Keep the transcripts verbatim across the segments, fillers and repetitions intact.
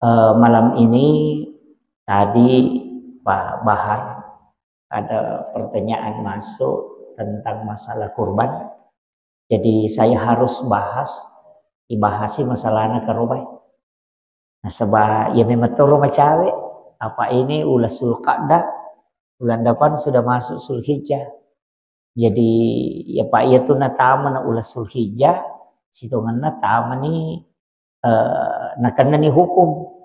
Eh, malam ini tadi Pak Bahar ada pertanyaan masuk tentang masalah kurban. Jadi saya harus bahas, ibahasi masalahna karobai. Nasaba iya memang toro macawe, apa ini ula Zulqa'dah, bulan depan sudah masuk Zulhijjah. Jadi, ya, Pak, iya tu natama na ula Zulhijjah, sitongenna tamani, eh, nakennani hukum.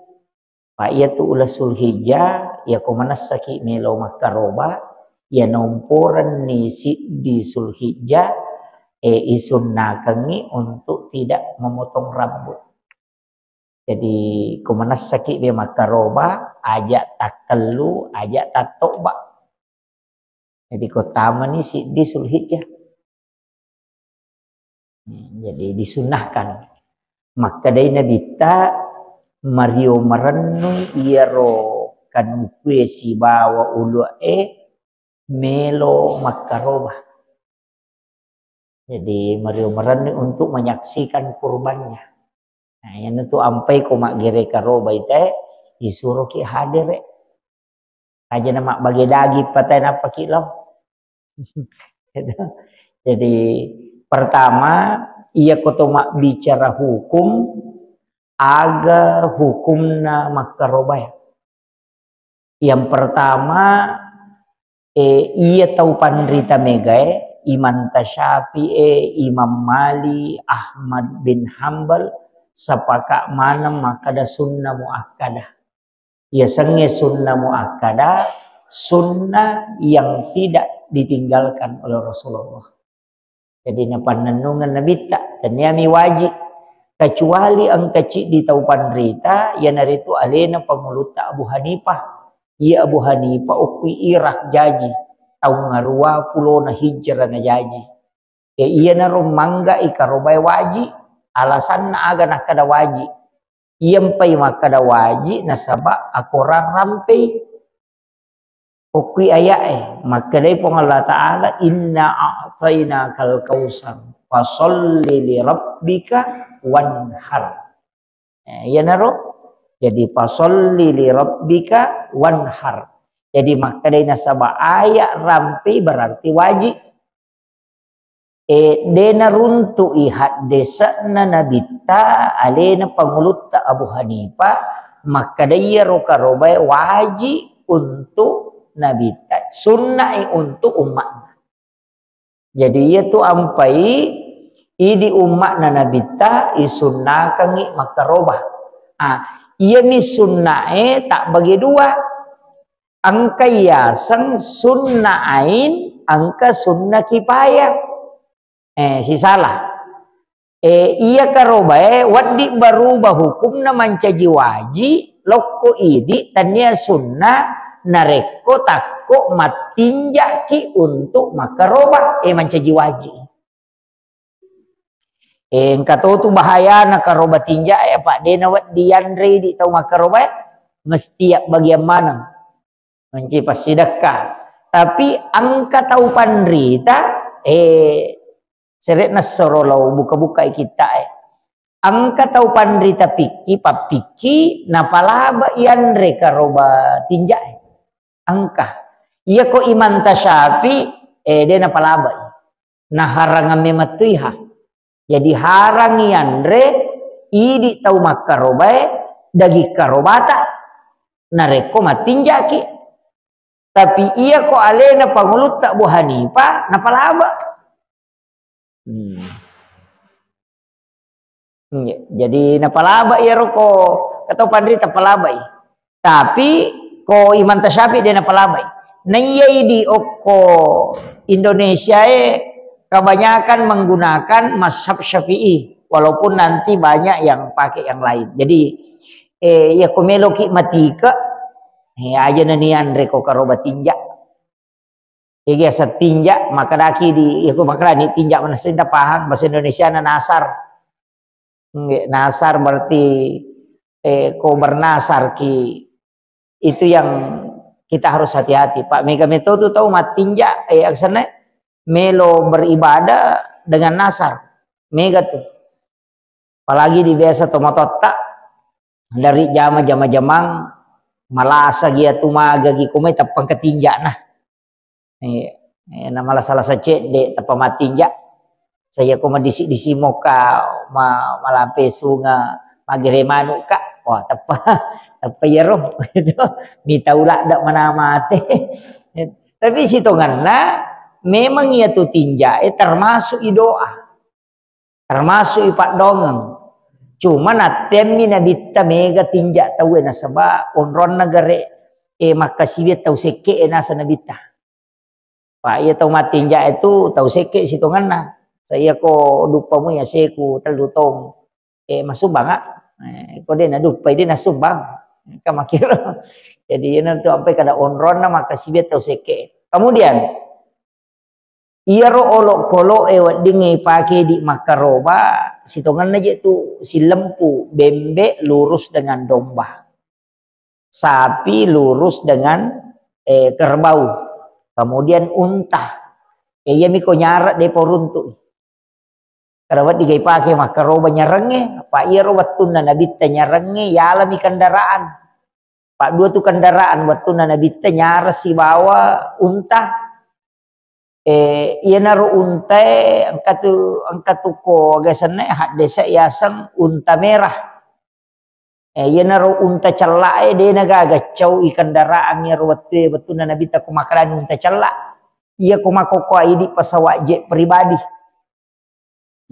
Pak, iya tu ula Zulhijjah, ya ko manessaki melo makkaroba, ya nomporenni siddi Zulhijjah, eh, isunnakengi untuk tidak memotong rambut. Jadi, ko manessaki be makkaroba, aja takkellu, aja tattoba. Jadi, ko tamani siddi Zulhijjah. Jadi, disunnahkan. Makkedai Nabitta, mario marennu iyaro kanukue sibawa ulu'e melo makkaroba. Jadi, mario marenni untuk menyaksikan kurbannya. Nah, iyanatu ampai ko maggere karoba ite, disuroki hadere. Aja na mabbage daging patai nappaki lao. Jadi, pertama, iya ko to mabbicara hukum, aga hukumna makkarobae. Yang pertama, eh, iya tau panrita megae, Imam Tasyafi'i, Imam Malik, Ahmad bin Hambal, sepakat maneng makkada sunnah muakkadah. Iya sengnge sunnah muakkadah, sunnah yang tidak ditinggalkan oleh Rasulullah. Jadi, napannennungeng Nabitta, tenniami wajib. Kecuali engka ciddi tau panrita, iyanaritu alena pangulutta Abu Hanifah. Iya Abu Hanifah okkui Irak jaji, taung ngarua pulona hijrah na jaji. E, iyanaro mangga ikarobae wajib, alasanna aga nakkada wajib. Iyampai makkada wajib, nasaba akorang rampei. Okkui aya'e, makkedai Puang Allah Ta'ala, "Inna a'tainakal kautsar, fasalli li rabbika wanhar." Eh, iyanaro, jadi, "Fasalli li rabbika wanhar." Jadi, makkedai nasaba aya rampe berarti wajib. E, de naruntu'i haddese'na Nabitta alena pangulutta Abu Hanifah, makkeda iyaro karobae wajib untuk Nabitta, sunna'i untuk umma'na. Jadi, iya tu ampai idi umma'na Nabitta isunnakengngi makkaroba. Ah, iyami sunna'e tabbagi dua. Engka yaseng sunnah ain, engka sunnah kifayah. Eh, sisala. Eh, iya karobae wedding berubah hukumna mancaji wajib, lokko idi, tania sunnah, narekko takko mattinjaki untuk makkaroba, eh, mancaji wajib. Eh, engka to tu bahayana karoba tinja, eh, apa de nawedding yanre idi tau makkaroba, eh, mesti ya bagian maneng. Manci passidekka. Tapi engka tau panrita, eh, sere'na soro lao buka-bukai kitta, eh. Engka tau panrita pikki, pappikki, napalaba yanre karoba tinja, eh. Engka. Iyako Imam Tasyafi, eh, de napalabai. Naharangang memettuiha. Jadi harang yanre idi tau makkarobae daging karobata narekko mattinjaki. Tapi iyako alena pangulutta Abu Hanifah napalaba. Hmm. Iya, jadi napalaba iyaro ko, katau panrita palabai. Tapi ko Imam Tasyafi de napalabai. Naiyai di okko Indonesia e kebanyakan menggunakan mazhab Syafi'i, walaupun nanti banyak yang pakai yang lain. Jadi, eh, iya ko meloki matike, eh, aja nanianre ko karoba tinja. Ega settinja, makkedaki di, iya ko makkedani tinja manessing tapahang, bahasa Indonesiana nasar. Nggih, nasar berarti, eh, ko bernasar ki. Itu yang kita harus hati-hati. Pak, mega meto tu tau mattinja, eh, aksana melo beribadah dengan nasar. Mega tu. Apalagi di biasa tomatotta, Dari jama-jama jamang malasa gia tu maga gi komai teppang ketinjak nah. Eh, eh, na malasa-lasa cedde teppa matinja. Saya ko madisi-disi moka ma, malampe sunga magere manu ka. Wah, teppa teppa yero. Mita ula dak mana mate. Tapi sitonganna memang iya tu tinja eh termasuk i doa. Termasuk i paddongeng. Cuma nattemmi nabitta mega tinja tauwe nasaba onronna gare e makkasiwi tau sekke e nasa nabitta. Pak iya tau matinja itu tau sekke sitonganna. Saya ko duppamu ya seku tellu tong. Eh, masumbang ah. Eh, ko de naduppai de nasumbang. Kamakiro. Jadi ina tu ampai kada onronna makkasiwi tau sekke. Kemudian iyaro olokolo'e weddingnge ipake idi makkaroba, sitongenna je tu sillempu, bembe lurus dengan domba, sapi lurus dengan, eh, kerbau, kemudian unta. Ya, iyami ko nyarek de poruntu. Kada wedding ga ipake makkaroba nyarengnge, apa iyaro wettunna nabitta nyarengnge yalami kendaraan. Paddua tu kendaraan wettunna nabitta nyareng sibawa unta. Eh, iyanaro untae engka tu, engka tu ko aga senna haddese yaseng unta merah. Eh, iyanaro unta cella'e de nagaga cau i kendaraan iyaro wettue, wettunna nabitta ko makkedani unta cella. Iya ko makkokkoe idi pesawat jet pribadi.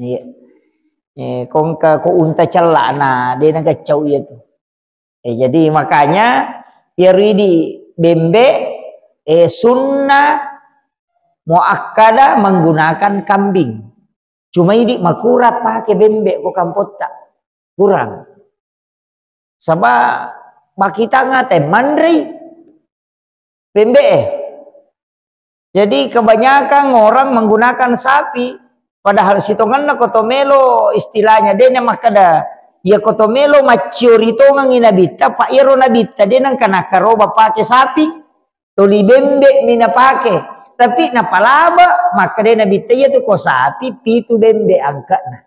Iya. Eh, ko engka ko unta cella'na de nagaccau iya tu. Eh, jadi makanya iyaro idi bembe, eh, sunnah muakkada menggunakan kambing. Cuma idi makurang pake bembe ko kampotta. Kurang. Saba bakitanga te manrei bembe e. Jadi kebanyakan orang menggunakan sapi, padahal sitongenna ko to melo istilahnya de na makkeda, iya ko to melo macciori tongengi nabitta, pa iyaro nabitta de nengka nakkaroba pake sapi, toli bembe mi napake. Tapi napalaba makkeda nabitta iya tu ko sapi pitu bembe angkana.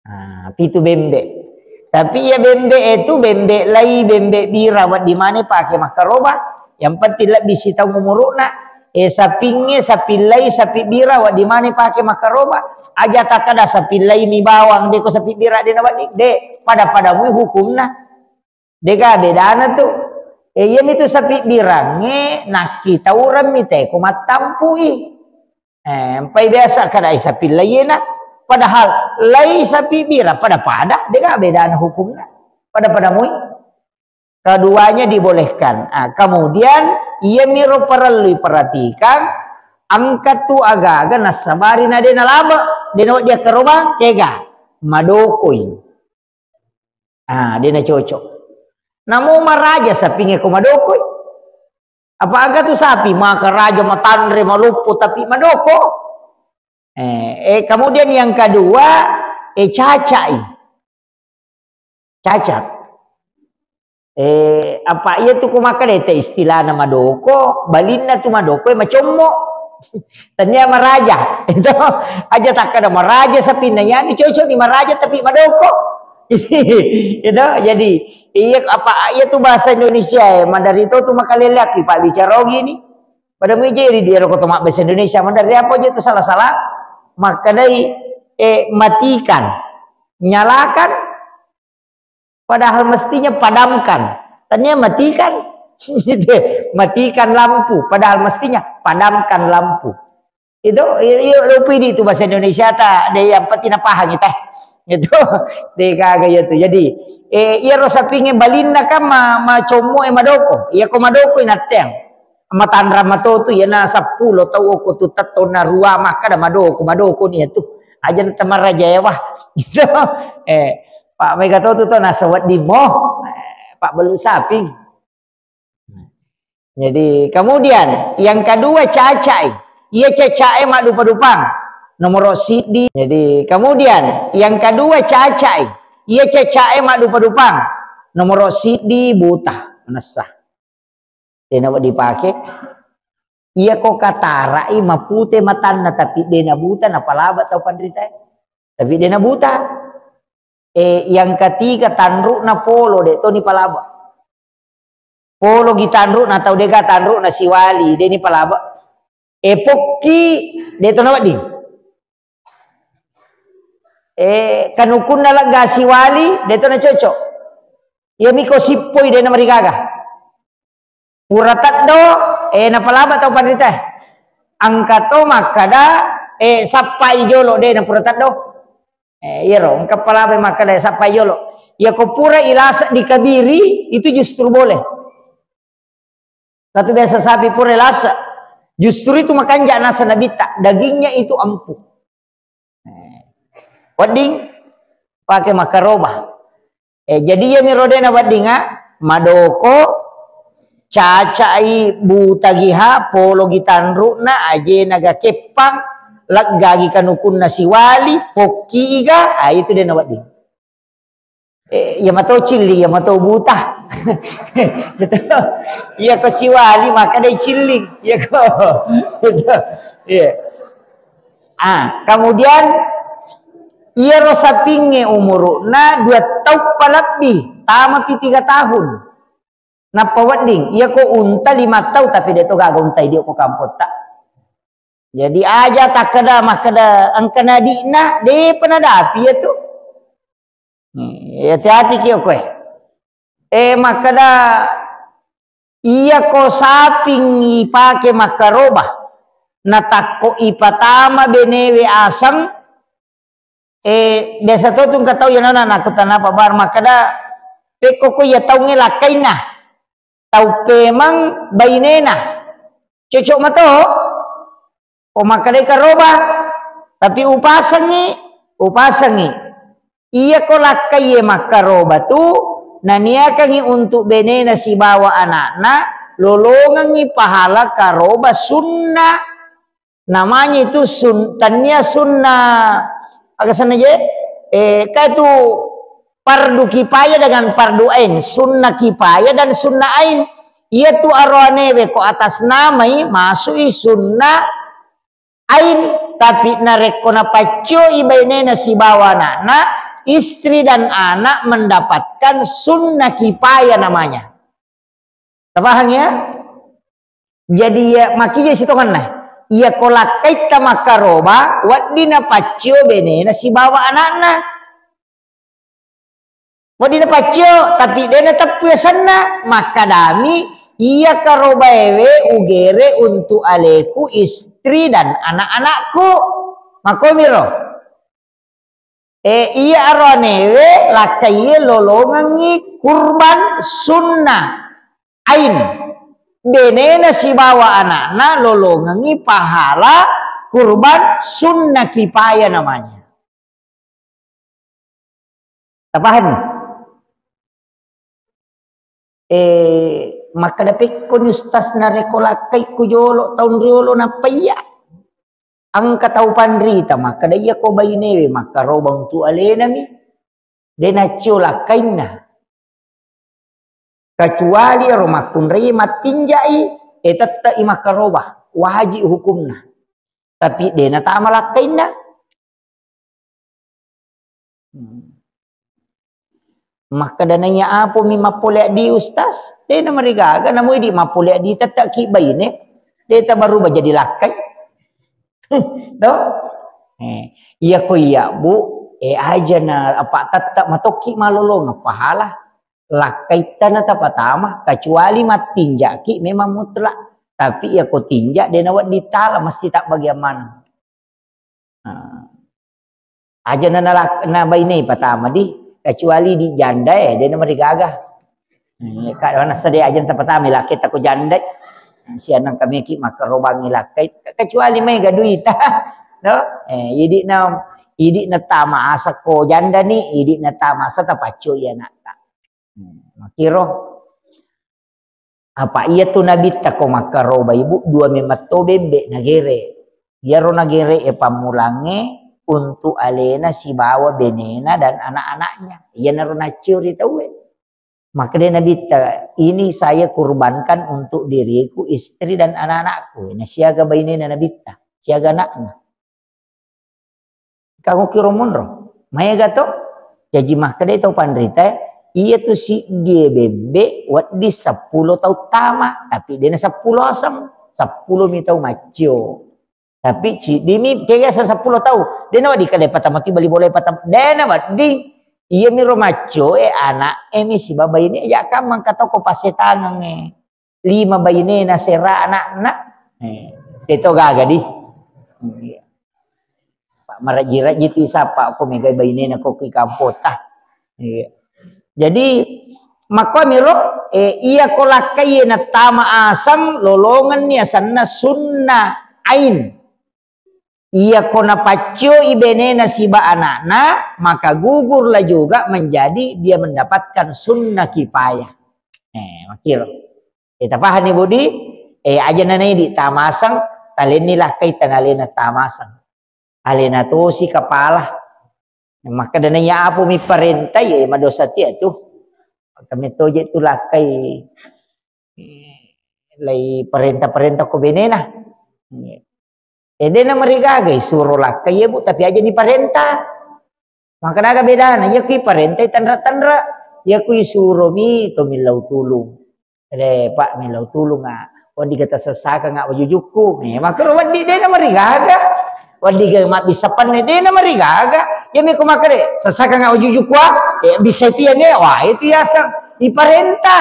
Ah, pitu bembe. Tapi iya bembe itu bembe lai, bembe bira, wedding mane pake makkaroba. Yang penting lebbi sitaung umuru'na. Eh, sapingnge, sapi lai, sapi bira, wedding mane pake makkaroba. Aja takkeda sapi lai mi bawang, de ko sapi bira de na wedding. De, pada-pada mui hukumna. Dega bedana tu. Eh, iyami tu sapi birangnge nakkitaureng mi teko mattampui. Eh, empai biasa kada sapi laina. Padahal lai sapi birang pada-pada, dega bedana hukumna. Pada-pada mui. Keduanya dibolehkan. Ah, kemudian iyamiro parellu perhatikan, engka tu aga-aga nassabari na de nalaba, de nawedding akkarobang, kega madokoi. Ah, de nacocok. Namo maraja sapingnge ko madokoi. Apa aga tu sapi makaraja, matanre, maloppo, tapi madoko. Eh, eh, kemudian yang kedua, eh, cacai. Cacat. Eh, apa iya tu ko makkeda te istilahna madoko, balinna tu madoko, eh, macommo. Tania maraja. Itu aja takkeda maraja sapinna, yani cocok ni maraja tapi madoko. Itu jadi iya apa iya tu bahasa Indonesia, eh, maderri to tu makalelaki pak bicara gini. Pada mujeri dia roko to bahasa Indonesia, maderri apa aja tu salah-salah. Makkedai, eh, matikan, nyalakan, padahal mestinya padamkan. Tania matikan. Matikan lampu, padahal mestinya padamkan lampu. Itu, iyo, iyo, lupi di itu bahasa Indonesia ta, de yang penting paham kita. Itu, de gaga iya tu. Jadi, eh, iya ro sapingnge balinna kan ma, macommo e madoko. Iya ko madoko inatteang. Matanra matotu, iyana seppulo tau ko tu tettonna rua makkeda madoko, madoko ni tu. Aja na tamaraja ya wah. Gitu. Eh, Pak Mega to tu to nasa wedding mo. Eh, Pak Belu Saping. Jadi, kemudian yang kedua cacai. Iya cacai maddupa-dupang. Nomor siddi. Jadi, kemudian yang kedua cacai. Iya cacai maddupa-dupang. Nomor siddi buta. Nessa. Dena dipake. Iya ko katarai mapute matanna, tapi dena buta, napalaba tau panrita. Tapi dena buta. Eh, yang ketiga tanru'na polo, de' toni palaba. Polo gi tanru'na tau de' ga tanru'na siwali, de' ni palaba. Eh, pokki, de' to nawedding. Eh, kanukunna legga siwali, de' to na cocok. Iya miko sippoi, de' na marigaga. Pura teddo, eh, napalaba tau panrita. Engka to makkada, eh, sappai jolo, de' na pura teddo. Eh, iyaro, engka palaba makkada sappai jolo. Iya ko pura ilasa dikabiri, itu justru boleh. Tapi biasa sapi pura ilasa. Justru itu makanja nasa nabitta, dagingnya itu empuk. Eh, wedding pake makkaroba. Eh, jadi iya miro de' na weddinga, madoko, cacai buta giha, polo gi tanru'na, ajena ga keppang, leggagi kanukunna siwali, pokki iga, ah, itu de' na wedding. Eh, iya mato cilling, iya mato buta. Iya ko siwali, maka dai cilling. Iya ko. Iya. Ah, kemudian iyaro sapingnge umuru'na dua taung palebbi, tamapi tiga tahun. Nappa wedding, iya ko unta lima taung, tapi de' to gaga unta idi' ko kampotta. Jadi aja takkeda, makkeda engka nadi'na, de'pa nadapi iya tu. Hmm, hati-hati ki okkoe. Eh, makkeda, iya ko saping ipake makkaroba, natakko ipatama benewe aseng, eh, biasa to tu engka tau iyanana nakkutana pabar makkeda, pekko ko iya taungnge lakkainna, tau pemeng bainena. Cocok mato? Ko makkedai karoba, tapi upasengngi, upasengngi. Iya ko lakkaiye makkaroba tu, naniakangngi untuk benena sibawa anakna, lolongengngi pahala karoba sunnah. Namanya itu sun-, tania sunnah, aga sana je? Eh, ka itu fardu kifayah dengan fardu ain, sunnah kifayah dan sunnah ain. Iya tu aroanewe ko atas namai masui sunnah ain, tapi narekko napaccoi bainena sibawa anakna, istri dan anak mendapatkan sunnah kifayah namanya. Tapahang ya? Jadi ya, makija sitongenna. Iya ko lakkaitta makkaroba, wedding napaccio benena sibawa anakna. Wedding napaccio, tapi de' nateppu yasenna, makkadami, iya karobaewe ugere untuk aleku, istri dan anak-anakku. Makomiro. Eh, iya aroanewe lakkaiye lolongengngi kurban sunnah ain. Benena sibawa anakna lolongengngi pahala kurban sunnah kifayah namanya. Tapahami? Eh, makkeda pekkoni ustaz narekko lakkai ku jolo taung riolo nappa iya. Engka tau panrita makkeda iya ko bainewe makkaroba untuk alenami, de' naccio lakkainna. Kecuali ero makkunrai mattinjai, eh, tette'i makkaroba, wajib hukumna. Tapi de' natama lakkainna. Hmm. Makkeda naiya apomi mappole addi ustaz, de' namarigaga, namo idi mappole addi tetteki baine, de' tabaruba jadi lakkai. Do? Eh, iya ko iya, Bu, eh, aja na apa tette matokki malolongeng pahala. Lakkaitta na tapatama, kecuali mattinjaki memang mutlak. Tapi iya ko tinja de' nawedding tala, mesti tabbagiang maneng. Nah. Aja na, na, na baine patama di, kecuali di janda, eh, de' namarigaga. Hmm, ka nasa de' aja tapatama lakkaita ko janda. Sianang kami ki makkarobangi lakkai, kecuali mega duita. No? Eh, idi na, idi na tama asa ko janda ni, idi na tama asa tapaccio iya anakta. Hmm, makiro. Apa iya tu nabitta ko makkaroba ibu, dua memang to bembe nagere. Iyaro nagere e pammulangnge untuk alena sibawa benena dan anak-anaknya. Iyanaro nacciori tauwe. Makkeda nabitta, "Ini saya kurbankan untuk diriku, istri dan anak-anakku." Nah, siaga bainena nabitta, siaga anakna. Kamu kiro monro. Maega to? Jaji makkeda tau panrita, iya tu siddie bebbe wedding seppulo tau tama, tapi dena seppulo aseng, seppulo mi tau maccio. Tapi ciddi mi kega sa seppulo tau, dena wedding kale patama ki bali bola patama, dena wedding. Iya mi ro maccio e anak e mi sibawa baine, ya kan mangka tau ko pasetangeng e. Lima bainena sera anakna. Eh, teto gaga di. Pak marajji-rajji tu isapa ko megai bainena ko ki kampota. Iya. Jadi makkuamiro, eh, iya ko lakkai nattama aseng lolongenni asenna sunna ain. Iya ko napaccioi benena siba anakna, maka gugurlah juga menjadi dia mendapatkan sunnah kifayah. Eh, makiro. Eh, tapahani Budi? Eh, aja nanai di tamasang, talenni lakkai tanalena tamasang. Alena tosi kapala. Makkeda naiya apo mi parenta, ya madosa tia tu. Kami toje tu lakkai, eh, lai parenta-parenta ko benena. Eh, dena marigaga isuro lakkai ya, Bu, tapi aja ni parenta. Maka daga bedana, iya kui parentai tanra-tanra, iya kui suromi to millau tulung. Re, Pak, millau tulung, ah. Wedding ga tasessakang, ah, wajujukku. Eh, makkero wedding dena marigaga. Wedding ga mabbissa penne dena marigaga. Iya mi ko makkeda, sessakang, ah, wajujukku, ah. Eh, bisa itu ya, ne? Wah, itu yaseng iparenta.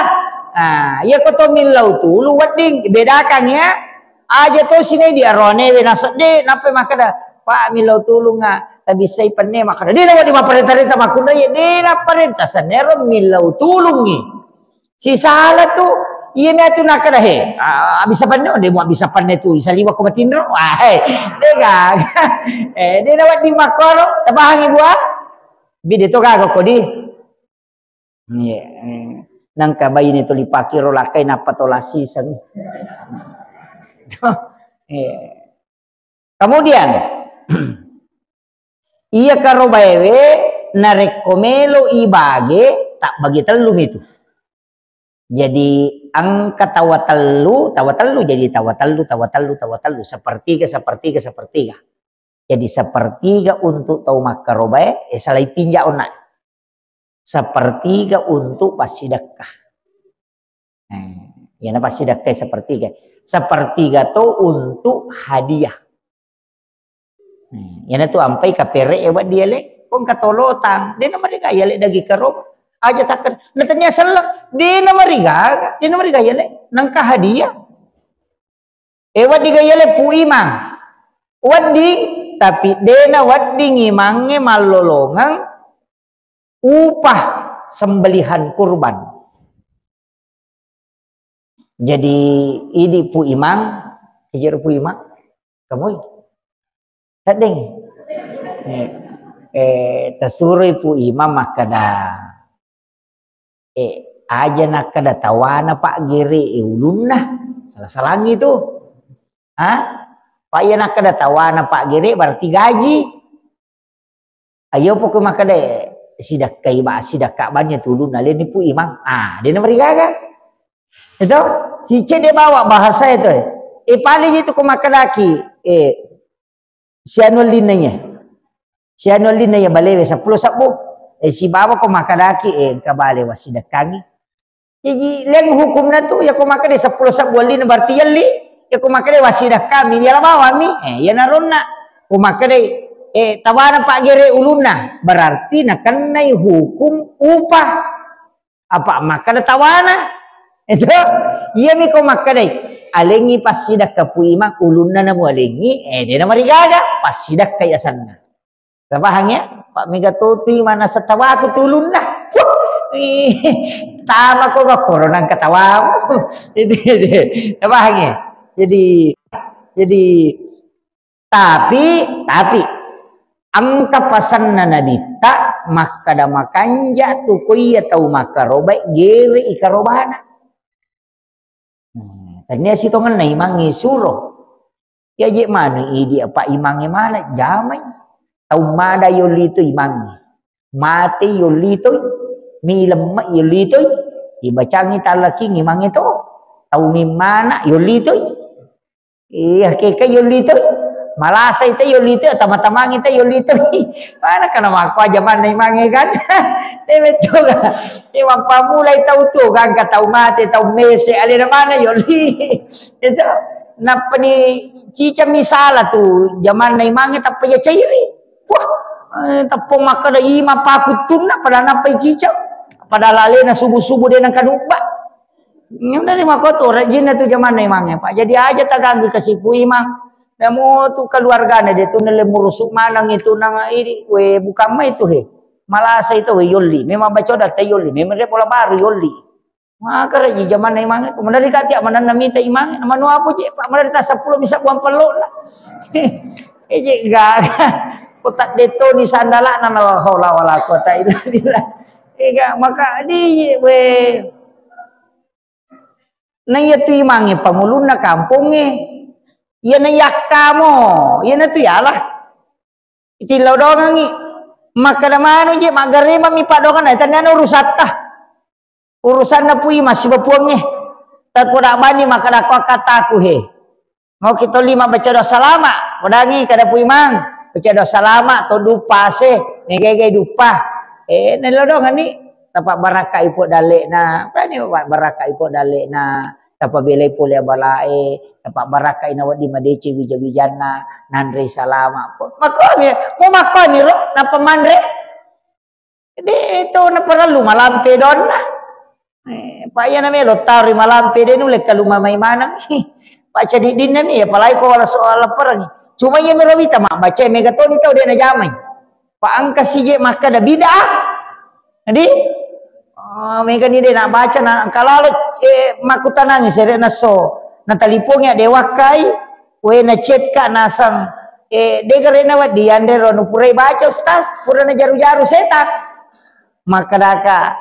Ah, iya ko to millau tulung wedding bedakan ya. Aja to sinai di aroanewe nasedde, nappa makkeda, "Pak, millau tulung, ah, tabissai penne." Makkeda, "Dena wedding mapparenta-renta makkunrai, dena parenta sennero millau tulungngi." Sisala tu, iya mi atu nakkeda, "He, ah, abissa penne, de mu abissa penne tu, isaliwa ko matinro." Wah, he, de gaga. Eh, dena wedding makkoro, tapahangi bua? Bide to gaga kodi. Iya, eh. Nangka baine tuli pakiro lakkai nappa tola siseng. Iya. Kemudian, iya karobaewe narekko melo ibage, tabbagi tellu mitu. Jadi engka tawa tellu, tawa tellu, jadi tawa tellu, tawa tellu, tawa tellu, sepertiga, sepertiga, sepertiga. Jadi sepertiga untuk tau makkarobae, eh, salai tinja onna. Sepertiga untuk passidekka. Eh, iyana passidekka sepertiga. Sepertiga to untuk hadiah. Eh, iyana tu ampai kapere e wedding ale, kong katolotang, dena marigaga ale dagi karo. Aja takken, na tania selleng, dena marigaga, dena marigaga ale, nangka hadiah. Eh, wedding ga yale Pu Imang? Wedding, tapi dena wedding imangnge mallolongeng upah sembelihan kurban. Jadi, idi Pu Imang, ijero Pu Imang, kamui. Sedding. Eh, eh, tasuroi Pu Imang makkeda, eh, aja nakkeda tawana paggere, eh, ulunna. Salah-salangi tu. Ha? Pa iya nakkeda tawana paggere berarti gaji. Ayo pokok makkeda, eh, sidakkai ba, sidakka bannya tu ulunna, leni Pu Imang. Ah, dena marigaga. Itu, cicek dia bawa bahasa itu. Eh, paling itu ko makkedaki, eh, sianu ellinna iya. Sianu ellinna iya balewe seppulo sebbu. Eh, sibawa ko makkedaki, eh, engka bale wassidekkangi. Jaji, leng hukumna tu, ya ko makkeda seppulo sebbu ellinna berarti yelli. Ya ko makkeda wassidekkangi, yala bawami. Eh, iya naronna. Ko makkeda, eh, tawana paggere ulunna, berarti nakennai hukum upah. Apa makkeda tawana? Itu, iya mi ko makkedai, alengi passidekka Pu Imang, ulunna namu alengi, eh, dena marigaga, passidekka asenna. Tapahang ya? Pak mega toti mana setawaku tulunna. Wuh, ih, tama ko gak korona ketawamu. Itu, itu. Tapahang ya? Jadi, jadi Tapi, tapi, engka pasenna Nabitta makkeda makanja tu ko iya tau makkarobae gere i karobana. Hmm, tania sitongenna imangnge suro. Iya je manu idi apa imangnge mana jamai. Tau mada yolli tu imangnge. Mate yolli tu, mi lemme yolli tu, ibacangi talaking imangnge to. Tau mi mana yolli tu. Iya, keke yolli tu. Malasai te yolli te, tama-tamangi te yolli te. Mana kana makko jamanna imangnge kan? Te metto ga. Te mappamulai tau tu, gangka tau mate, tau mese, alena mana yolli. Itu. Nappani cicammi sala tu jamanna imangnge tappa iya cairi. Wah, eh, tappa makkada ima pakuttunna pada nappai cicang. Pada lalena subuh-subuh de nangka nubba. Ini dari makoto rajinna tu jamanna imangnge, Pak. Jadi aja taganggui kasipu imang. Namo tu keluargana de tu nelle murusuk maneng itu nang idi, we bukan mai tu he. Malasa itu we yolli. Memang bacoda te yolli. Memang dia pola baru yolli. Makara ji jamanna imangnge, kemudian dikati manenna mita imangnge, manu apa je, Pak, mula dita seppulo misa buang pello na. Eje gaga. Kota detoni sandalana, la haula wala quwata illa billah. Ega, maka di we. Na iya tu imangnge pangulunna kampongnge. Iya na yakkamo, iya na tu yalah. Itillau dongangngi. Makkeda manu je, maggaremang mi padonganna, tennana urusatta. Urusanna pui massiba puangnge. Takoda bani makkeda ko akkataku he. Mau kita lima baca doa salama, kodangi kada pui mang. Baca doa salama, to dupa se, megai-gai dupa. Eh, nellau donganni. Tapa barakka ipo dalekna. Bani barakka ipo dalekna. Tapa belai pole abalae. Tapa barakka ina wedding madeceng wija-wijanna. Nanre salama. Makkomi, mau makkomi ro, napa manre? De to naparellu malampe donna. Eh, pa iya na melo taro malampe de nulle kaluma mai maneng. Pa cadiddinna mi, apalagi ko wala soal laparangi. Cuma iya mero wita mabbaca mega toni tau de najamai. Pa engka sije makkeda bid'ah. Jadi, oh, mega ni de nabaca na kalalo, eh, makkutanangi sere naso. Na talipongi ade wakkai. We na chat ka naseng, eh, de gare na wedding yanre ro nu purai baca, Ustaz, pura na jaru-jaru setan. Makkedaka,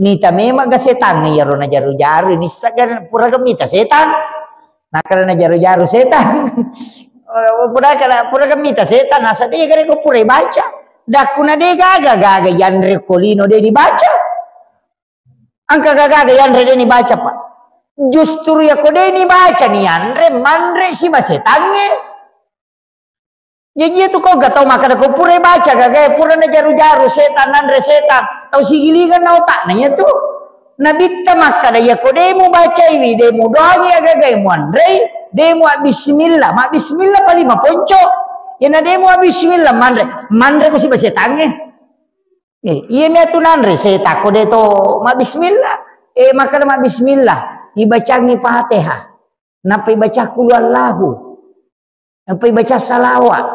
mita memang ga setan iyaro na jaru-jaru, ini saga pura ga mita setan. Nakkeda na jaru-jaru setan. Eh, pura ga, pura ga mita setan, nasa de gare ko purai baca. Dakkuna de gaga, gaga yanre ko lino de dibaca. Engka gaga yanre de nibaca, Pak. Justru yako de nibaca ni yanre, manre siba setangnge. Jaji itu ko ga tau makkeda ko pura baca gaga, pura na jaru-jaru setan, nanre setan. Tau sigilingan na otakna iya tu. Nabitta makkeda yako de mu bacaiwi, de mu doangi agaga mu anrei, de mu bismillah, ma bismillah pali maponco. Ina de mu bismillah manre, manre ko siba setangnge. Eh, iya mi atu nanre setan ko de to mabbismillah. Eh, makkeda mabbismillah, ibacangi Fatihah. Nappa ibaca qul huwallahu. Nappa ibaca salawat.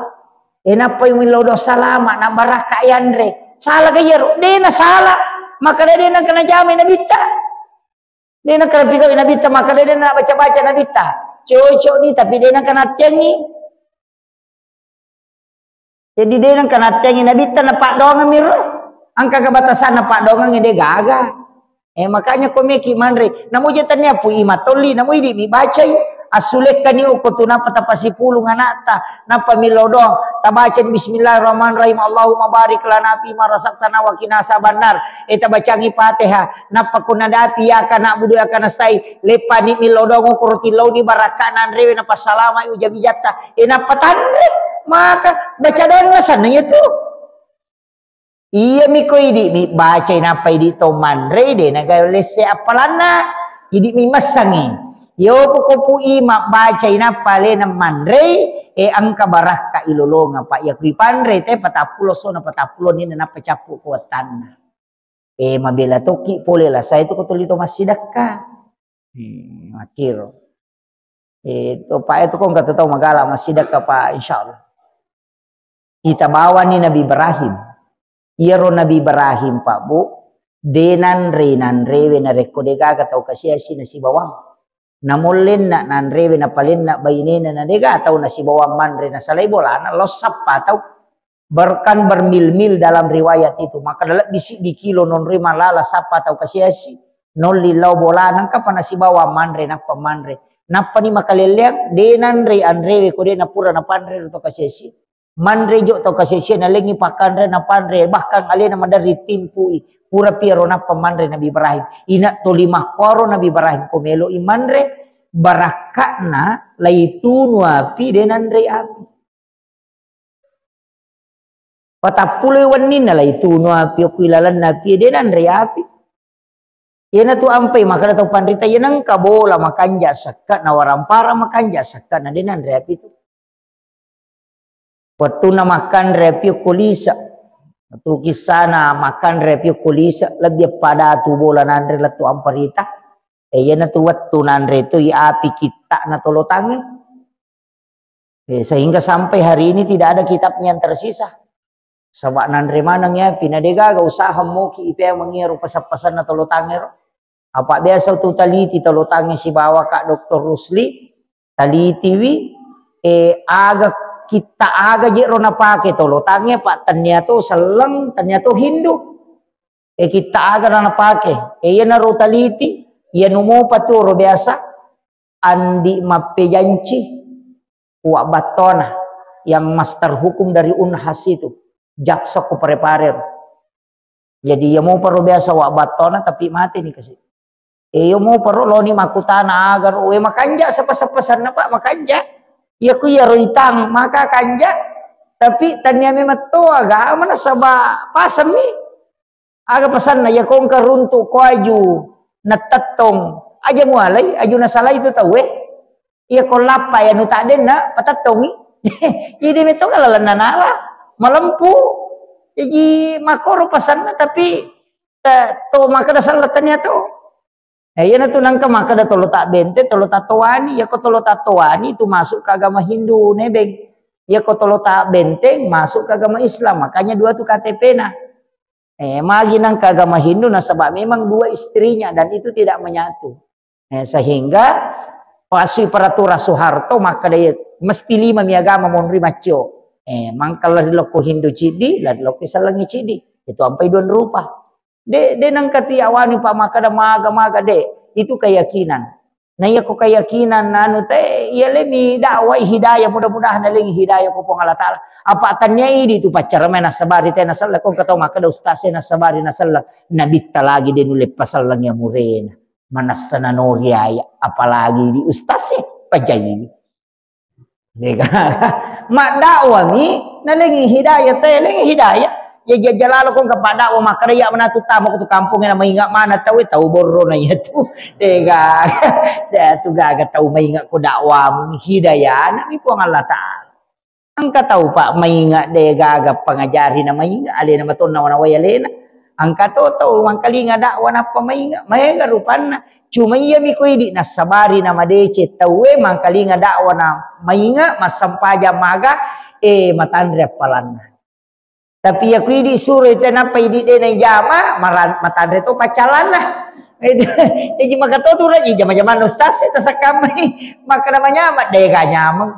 Eh, nappa imillau doa salama, na barakka yanre. Sala ga iyaro? De na sala. Makkeda de nengka najamai nabitta. De nengka napigau nabitta, makkeda de na baca-baca nabitta. Cocok ni, tapi de nengka nattiangi. Jadi de nengka natteangi nabitta na paddoangeng mi ro. Engka kebatasanna paddoangengnge de gaga. Eh, makanya ko meki manre. Namu je tania pu ima tolli, namu idi mi bacai. Assulekkani uko tu napa tapasipulung anakta. Napa milo doang. Tabaca bismillahirrahmanirrahim. Allahumma barik lana fi ma razaqtana wa qina azabannar. Eh, tabacangi Fatihah. Nappa ko nadapi iyyaka na'budu wa iyyaka nasta'in, leppani millau doang, ukuro tillauni barakka'na anrewe, napassalamai uja-wijatta, e, nappa tanre, maka baca doanna sanna iya tu. Iya mi ko idi mi bacai nappa idi to manrei, de naga lesse appalanna, idi mi massangi. Yo ko pu ima bacai nappa alena manrei, e, engka barakka ilolonga, Pak. Iya kui panre te patappulo sona patappulo ni nappa cappu ko wattanna. Eh, mabela tokki pole lasa itu ko tuli to massidakka. Hmm, makkiro. Eh, to pa itu ko engka to tau magala massidakka, Pak, insyaallah. Kita bawani Nabi Ibrahim. Iyaro Nabi Ibrahim, Pak, Bu, de nanre nanrewe narekko de gaga tau kasiasi nasibawang. Namollenna nanrewe napalenna bainena na dega tau nasibawang manre nasalai bolana lao sappa tau. Bahkan bermil-mil dalam riwayat itu, maka lebbi siddi kilo nonroi malala sappa tau kasiasi, nolli lao bolana, engkapa nasibawang manre, nappa manre. Nappani makalelleang, de nanre anrewe ko de napura napanre ro tau kasiasi. Manre jo tau kasiasi, nalengi pakkanre napanre, bahkan alena maderri timpui, pura piaro nappa manre Nabi Ibrahim. Ina toli makkoro Nabi Ibrahim, ko meloi manre, barakka'na laitunu api de nanre api. Patappuloi wenninna lai tunu api okko ilalenna api, de nanre api. Iyanatu ampai makkeda tau panrita, iya nengka bola makanja sekka, na warampara makanja sekka, na de nanre api tu. Wettunna makkanre api okko lise. Wettu kissana makkanre api okko lise, lebbi pada tu bola nanre lettu amparita. E, iyanatu wettu nanre tu i api kitta'na tolotangnge. Eh, sehingga sampai hari ini tidak ada kitabnya yang tersisa. Saba nanre maneng ya, pina degaga usaha moki ipeang mangero pasang-pasanna tolotangngero. Apa biasa tu taliti tolotangnge sibawa Kak Doktor Rusli, talitiwi, eh, aga kitta aga jero napake tolotangnge, Pak, tennia to selleng, tennia to Hindu. Eh, kitta aga na napake. Eh, iyanaro taliti, iya numopa tu ro biasa, Andi mappejanci, Uwa Battona yang master hukum dari Unhas itu, jaksa ku Parepare. Jadi iya mopa ro biasa Uwa Battona, tapi mate ni kasi. Eh, iya mopa ro loni makkutana aga ro, we makanja seppa-seppasanna, Pak, makanja. Iya ku iya ro itang maka kanja, tapi tania memang to agama nasaba pasemi. Aga pasanna, iya ko engka runtu ko aju natettong, aja mualai, aju nasalai tu tauwe. Iya ko lappa ya nu taddenna patettongi. Jadi metto kalalenna nala malempu. Jadi makoro pasanna, tapi ta-, to makkeda selleng tania to. Eh, iyanatu nengka makkeda tolo tabbente, tolo tattoani. Iya ko tolo tattoani itu masuk ke agama Hindu, nebeng. Iya ko tolo tabbenteng masuk ke agama Islam. Makanya dua tu K T P-na. Eh, magi nengka agama Hindu nasaba memang dua istrinya dan itu tidak menyatu. Eh, sehingga pasui peraturan Soeharto makkeda iya mesti lima mi agama monri maccio. Eh, mangkala lokko Hindu ciddi, la lokko sellengi ciddi. Itu ampai dua rupa. De, de nengka tiawani pa makkeda maga-maga de. Itu keyakinan. Nah, iya ko keyakinan anu te, iya lemi dakwai hidayah, mudah-mudahan nalengi hidayah ko Puang Allah Taala. Apa tania idi tu paccara mai nasabari te naselleng, ko engka tau makkeda ustaz e nasabari naselleng, nabitta lagi de nulle paselleng ya murena. Manassa nanori aya, apalagi di ustaz e pajai. Dega. Maddakwami nalengi hidayah, te lengi hidayah. Ya jajjalalo ko engka padakwa makkeda iya manatu tama ko tu kampung na mainga mana tau, tau borro na iya tu. Dega. De tu gaga tau mainga ko dakwamu, hidayah na mi Puang Allah Taala. Engka tau pa mainga de gaga pangajari na mainga alena matonna wana wai alena. Engka to tau mangkalinga dakwa nappa mainga, maega rupanna. Cuma iya mi ko idi nassabari na madeceng tauwe mangkalinga dakwa na mainga, massempajang maga, eh, matanre appalanna. Tapi iya ko idi suroi te nappa idi de na ijama, mara-, matanre to paccalanna. Itu, iji maka to tu raji jama-jamanna ustaz e tasakkammai. Makkeda manyameng, dega nyameng.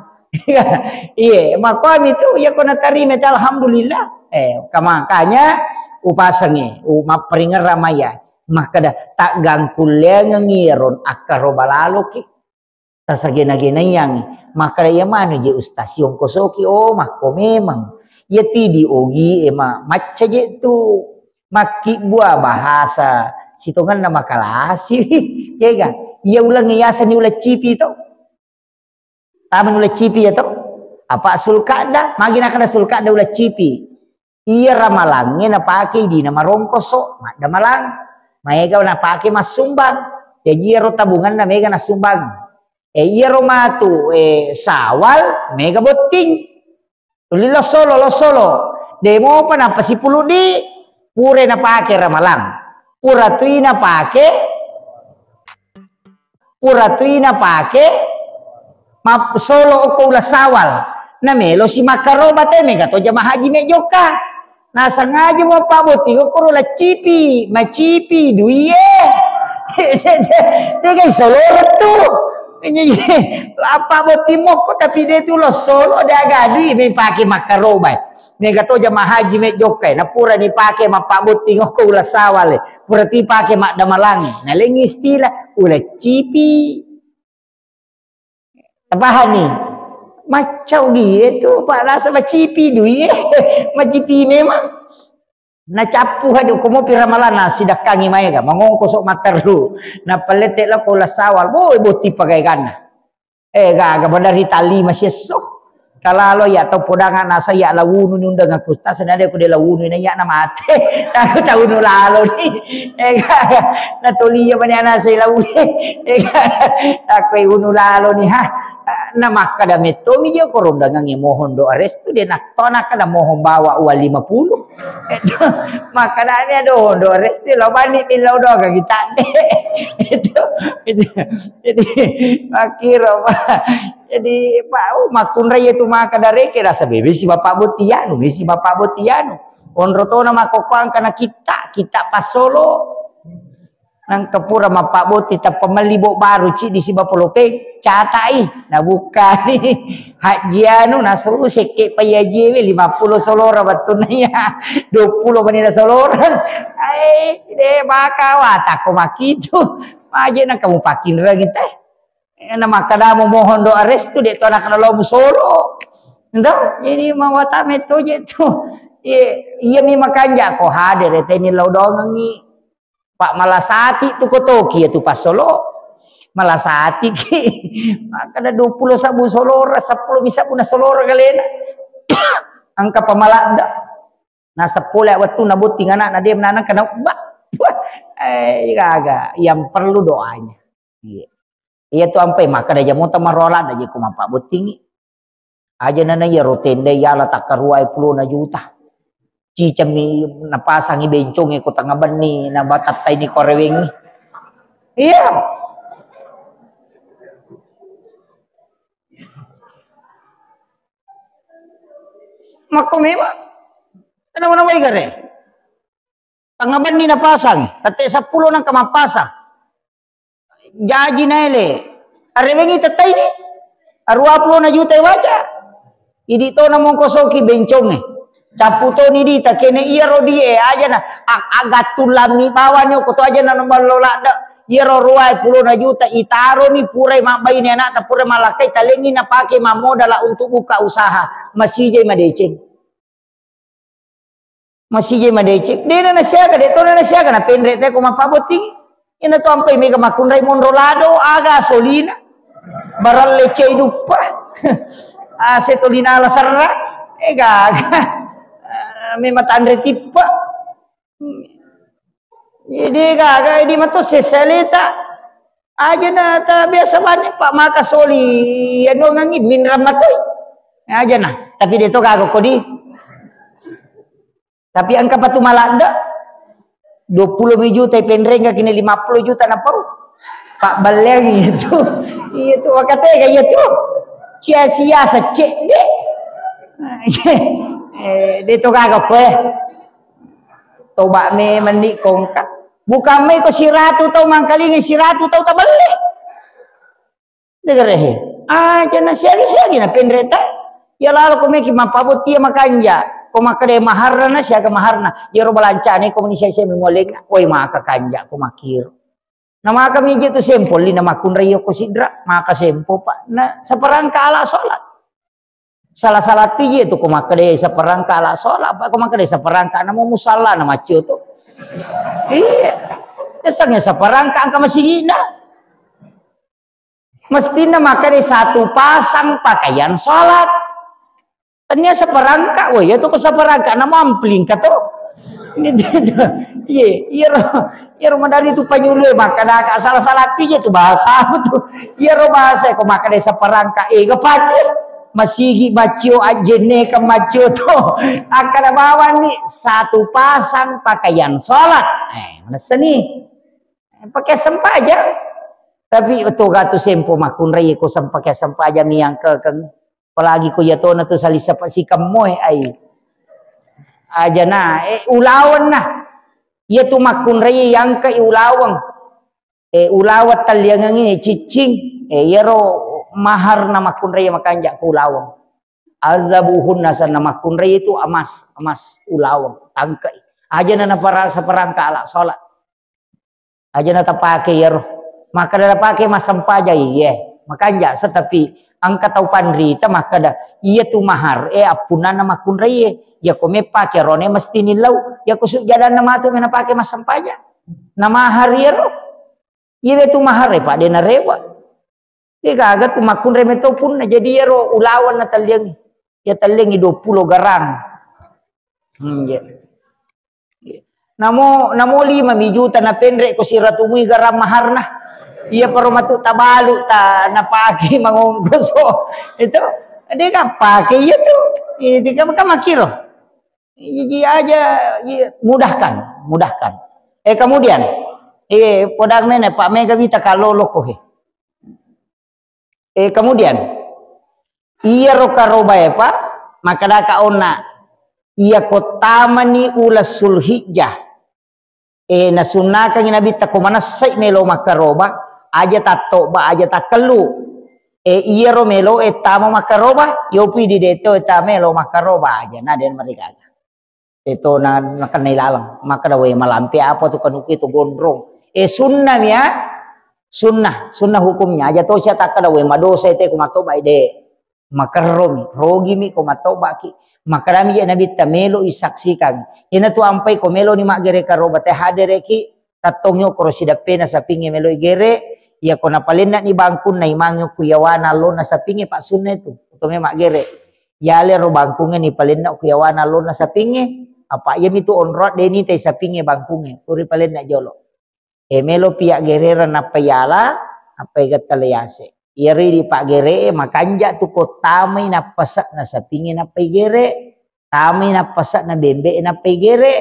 Iye, makkuami tu, iya ko natarima te, alhamdulillah. Eh, ka-, makanya upasengi, u-, mapparingerrang maya. Makkeda, taggangkulleangengi iyaro akkaro balaloki. Tasagena-genaiangi. Makkeda, iya manu je ustaz, yongkosoki, oh, makko memang. Iya tidi ogi, eh, ma-, macca je tu. Makkibbua bahasa sitongenna makalasi. Kega? Iya uleng yaseng ni uleng cipi to. Tama uleng cipi ya to? Apa Sulkada? Magi nakkeda Sulkada uleng cipi. Iya ramalangnge napake idina marongkoso, maddamalang. Maega napake massumbang. Jaji iyaro tabunganna mega nassumbang. Eh, iyaro matu, eh, Sawal mega botting. Tuli lossolo, lossolo. Demopa nappa sipuluddi, pura napake ramalang. Pura tui napake, pura tui napake, map-, solo okko uleng Sawal. Namelo si makkaroba te, mega to jamaah haji mejokka. Nasengaja mo pabbotting okkoro laccipi, macipi duie. Degai soloreng tu. Apa botting mokko tapi de tu lo solo de aga dui mepake makkarobai. Mega to jamaah haji mejokkai, napura ni pake mappabbotting okko uleng Sawale. Pura tu pake maddamalangi. Nalengi istilah uleng cipi. Tapahanni? Maccau die tu, Pak, rasa macipi dui, eh. Macipi memang. Nacappu hadu, ko mopi ramalanna, sidakkangi maega, mangongkoso matteru. Napalette lako uleng Sawal, boy, botting pagaeganna. Eh, gaga, pada ri tali masiesso. Kalalo ya tau podang anasa ya lawunu ni undang aku. Tak senada aku dia lawunu ni ya na mate. Aku tahu nu lalo ni. Ega. Na tolia mani anasa lawunu. Ega. Aku unu lalo ni ha. Na makkada metto mi je ko rondangan e mohon doa restu de nak to nak kada mohon bawa uang lima puluh. Itu, makanya ada hondo resti lo bani milau doga kita de. Itu, itu. Jadi, makiro, Pak. Jadi, Pak, oh, makunrai itu maka dari kira sebebe si Bapak Botianu, si Bapak Botianu. Onro tona makokoang kana kita, kita pasolo. Nangka pura mappabbotting tappa melli bot baru ciddi siba polopeng, catai, nabukkani. Hajji anu, naseru sekke pai hajie we, lima puluh solora wettunna iya, dua puluh menina solora. Ai, de maka watakko makitu. Maje nangka mupakkinreng teh. Eh, na makkadamo mohon doa restu, de to anak nalo musolo. Ndo, jadi mawata metto je tu. Iya, iya mi makanja ko hadir teni lao dongengi. Pak malasati tu kotoki ya tu pasolo. Malasati ki. Makkada dua puluh sabbu solora, seppulo mi sabbu na solora kalena. Angka pamaladda. Na seppulo wettu na botting anak na dia menanang kena ubah. Wah, eh, gaga. Yang perlu doanya. Iya. Iya tu ampai makkada jamota marola da je ko mappabottingi. Aja nana iya ro tenda yala takkarua puluh na juta. Cicammi napasangi bencong e ko tengah benni na batatta ini korewengi. Iya. Makko memang. Kenapa nama igare? Tengah benni napasang, tette seppulo nangka mappasang. Jaji naele. Arewengi tettai ni. Arua puluh na juta waja. Idi to na mongkosoki benconge. Cappu to ni dita kene iya ro die aja na. Ag-, agattu lammi bawang nyoko to aja na ballo ladde. Iya ro rua puluh na juta itaro ni purai mabbaine anakta purai malakkai talengi napake mammodala untuk buka usaha. Masijai madeceng. Masijai madeceng. Dena nasiaga, de tona nasiaga, na penre te ko mappabotting. Ina to ampai mega makkunrai monro lado, aga solina. Baralle cei duppa. Ase tolina la serra. Eh, gaga. Memang tanre tippa. Jadi gaga di mato sesaleta. Aja na ta biasa bane, Pak, maka soli, anu, ngangi, minram matoi. Aja na, tapi de to gaga kodi. Tapi angka patu maladde, dua puluh juta penreng kini lima puluh juta na pau. Pak Balleng itu. Iya tu, wakatega iya tu. Sia-sia secek de. Eh, de to gaga ko, eh. Toba me mendi kongka. Bukan me ko siratu tau mangkalingi siratu tau tabelle. Degerehe. Aja na siagi-siagi na penreta. Ya lalo ko meki mappabottia makanja. Ko makkeda maharna na siaga maharna. Yaro balancane ko meni sia-sia memoleng. Woi maka kanja ko makkiro. Na maka mije tu sempo li na makkunrai ko sidra. Maka sempo, Pak. Na saparangka ala sholat. Salah-salah tiji tu ko makkeda saparangka ala sholat. Apa ko makkeda saparangka na mau musalla na maccio tu. Iya. Esang saparangka angka masigina. Mestinna makkeda satu pasang pakaian sholat. Tania saparangka, wah, iya tu ko saparangka na mampling ka to. Iya, iya ro, iya ro madari tu panyulu e makkada ka salah-salah tija tu bahasa tu. Iya ro bahasa ko makkada saparangka e gapati. Masigi maccio ajenne ka maccio to. Akkada bawang ni satu pasang pakaian sholat. Eh, manessa ni. Pakai sempajang. Tapi to gatu sempo makkunrai ko sem-, pakai sempajang miang ke, ke, apalagi ko iya tona tu sali sapa sikemmoe ai. Aja na, eh, ulaweng na. Iya tu makkunrai yang ke ulaweng. Eh, ulaweng talliangengi ciccing. Eh, iyaro mahar na makkunrai makanja ko ulaweng. Azabuhunna sanna makkunrai itu emas, emas ulaweng, tangkai. Aja na napara-, saparangka ala sholat. Aja na tapake iyaro. Makkada napake massempajang, iye. Makanja, setapi engka tau panrita makkada, iya tu mahar e appunnanna makkunrai e. Iya ko mepake rone mesti nillau. Iya ko sujjadanna matu mena pake massempajang. Na mahar iyaro. Iya tu mahar e, Pak, de narewa. Iya gaga tu makkunrai meto punna. Jadi iyaro ulaweng na talliangi. Iya tellengngi dua puluh garang. Hmm, iya. Namo, namo lima mi juta napenre ko siratu mui garang maharna. Iya paro matu tabalu ta napake mangongkoso. Itu dia kan pakai iya tu. Itu kan, kan makiro. Iya, iya aja, iya, mudahkan, mudahkan. Eh, kemudian, eh, podang nene Pak Mega Wita kalolo ko he. Eh, kemudian, iyaro karobae, Pak, makkedaka onna, iya ko tamani uleng Sulhijjah, eh, nasunnakangi Nabitta ko manessai melo makkaroba, aja tattoba, aja takkellu. Eh, iyaro melo e tama makkaroba, yopi di deto e tama melo makkaroba aja, na den marigaga. Teto na, nakennai laleng. Makkeda, "We, malampe apa tu kanuku itu gondrong?" Eh, sunnah mi ya. Sunnah, sunnah hukumnya. Aja to sia takkeda, "We, madosa itu ku matoba ide." Makerromi, rogimi ko matobaki. Makkedami je Nabitta, "Melo isaksikan." Ina tu ampai ko melo ni maggere karoba te hadereki, tattongi okoro sidappena sapinge melo igere, iya ko napalenna ni bangkunna imangi ku yawana allonna sapinge, pak sunna itu. Oto me maggere. Yale ro bangkungnge ni palenna ku yawana lonna sapingnge, apa iyami tu onroa de nitai sapingnge bangkungnge, puri palenna jolo. E melo pi aggerereng nappa yala, nappa igetta le yase. Iyaro idi paggeree makanja tu ko tamai nappase'na sapingnge nappa igere, tamai nappase'na bembe nappa igere,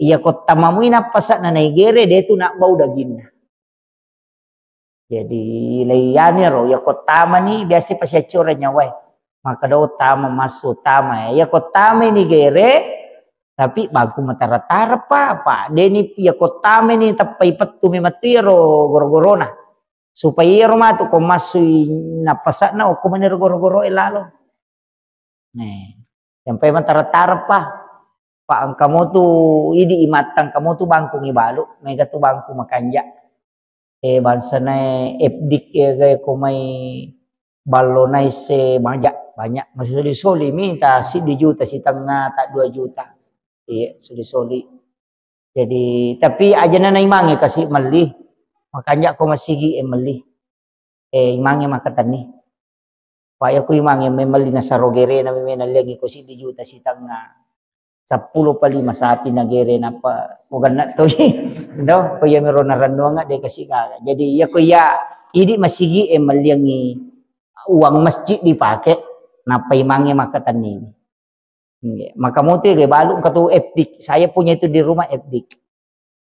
iya ko tamamui nappase'na naigere, de tu nabbau daginna. Jadi, leiyani ro, iya ko tamani biasa pasiaccoreng nyawae. Makkeda, "Oh, tama massu, tama." Iya ko tamani gere, tapi bangku matara-tara, Pak. Pak, deni iya ko tamani teppai pettu memettu iyaro goro-gorona. Supaya iyaro matu ko massui nappase'na okko mani ro goro-goroe lalo. Nih, sampai matara-tara, Pak. Pak, engka motu idi imattang, engka motu bangku ibalu, mega tu bangku makanja. Eh, bangsana F D K ya, gai ko mai ballo naisse banyak, banyak. Masuli-suli minta siddi juta sitengnga, tak dua juta. Iya, suli-suli. Jadi, tapi ajana na imangnge kasi melli, makanja ko masigi e melli. Eh, imangnge makkatenni. Pak, iya ko imangnge memelli nasaro gerena memena liangi ko siddi juta sitengnga. Seppulo pa lima sapi na gere nappa ko genna toi. Do, ko iya mero narennuanga de kasi gaga. Jadi iya ko iya idi masigi e melliangi uang masjid dipake, nappa imangnge makkatenni. Iya. Maka motu ya balu engka tu F D K. Saya punya itu di rumah F D K.